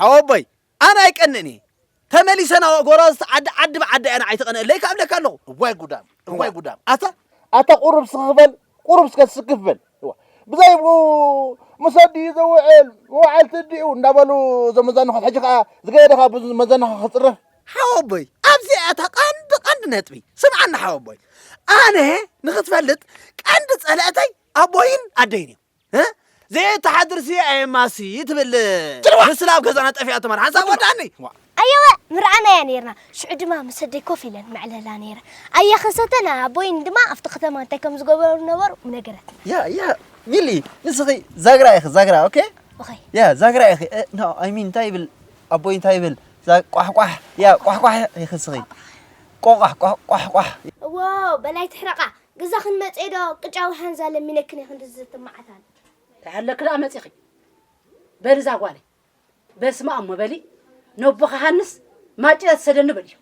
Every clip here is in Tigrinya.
ኣወቦይ፣ ኣነ ኣይቀንእን እየ። ተመሊሰና ጎረባብቲ ዓዲ፣ ዓዲ ብዓዲ እያ ንዓይ ትቐንእለይ ካብ እብለካ ኣለኹ። እዋይ ጉዳም፣ እዋይ ጉዳም። ኣታ ኣታ ቁሩብ ስኽኽ በል፣ ቁሩብ እስከ ስክፍ በል። እዋ፣ ብዘይ ብኡ ምስ ኣዲኡ ዘውዕል፣ መዋዕልቲ ኣዲኡ እንዳበሉ እዞም መዛንኾት፣ ሕጂ ኸዓ ዝገደኻ ብዙ መዛንኾ ክጽረፍ። ሓወቦይ፣ ኣብዚኣ እያ እታ ቀንዲ፣ ቀንዲ ነጥቢ። ስምዓኒ ሓወቦይ፣ ኣነ ንኽትፈልጥ ቀንዲ ጸላእተይ ኣቦይን ኣደይን እዮም። እ? ዘይተሓድርሲ ኣየማሲ ትብል። ጽልዋ! ንስላ ኣብ ገዛና ጠፊኣ ትማል ሓንሳብ ወዳኒ። ዋ። ኣየወ፣ ምርኣና እያ ነይርና። ሽዑ ድማ ምስ ኣደይ ኮፍ ኢለን መዕለላ ነይረ። ኣየ ከሰተን ኣቦይን ድማ ኣብቲ ከተማ እንታይ ከም ዝገበሩ ነበሩ ምነገረትና። ያ፣ ያ፣ ሚሊ፣ ንስኺ ዛግራ ኢኺ፣ ዛግራ፣ ኦኬ? ኦኬ። ያ፣ ዛግራ ኢኺ። እ፣ ኖ፣ ኣይ ሚን፣ እንታይ ይብል? ኣቦይ እንታይ ይብል? ዛ-፣ ቋሕቋሕ፣ ያ፣ ቋሕቋሕ ኢኺ ንስኺ። ቆቋሕ፣ ቋሕ፣ ቋሕ፣ ቋሕ። እዎ፣ በላይ ትሕረቓ። ገዛ ክንመጽእ ዶ ቅጫ ውሓንዛ ለሚነክን እየ ክንድዚ ትመዓታል። ተሃለክ ደኣ መጺኺ። በል እዛ ጓለይ። በስመ ኣብ እሞ በሊ። ነቦኻ ሃንስ ማጭዳ ትሰደኒ በልዮ።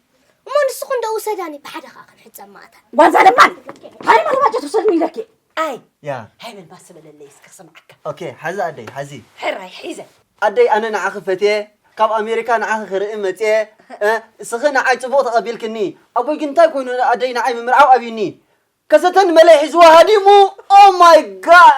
እሞ ንስኹ እንዶ ውሰዳኒ ብሓደ ኸኣ ክንሕጸብ ማእታ። ጓንዛ ደማን። ሃይ መርባጀት ውሰድኒ ኢለኪ። ኣይ። ያ። ሃይ በል ባስ በለለይ እስከ ክሰምዓካ። ኦኬ፣ ሓዚ ኣደይ፣ ሓዚ። ሕራይ ሒዘ። ኣደይ ኣነ ንዓኺ ፈትየ፣ ካብ ኣሜሪካ ንዓኺ ክርኢ መጽየ። እ፣ እስኺ ንዓይ ጽቡቕ ተቐቢልክኒ። ኣቦይ ግን እንታይ ኮይኑ ኣደይ ንዓይ ምምርዓው ኣብዩኒ። ከሰተን መለይ ሒዝዋ ሃዲሙ። Oh my God!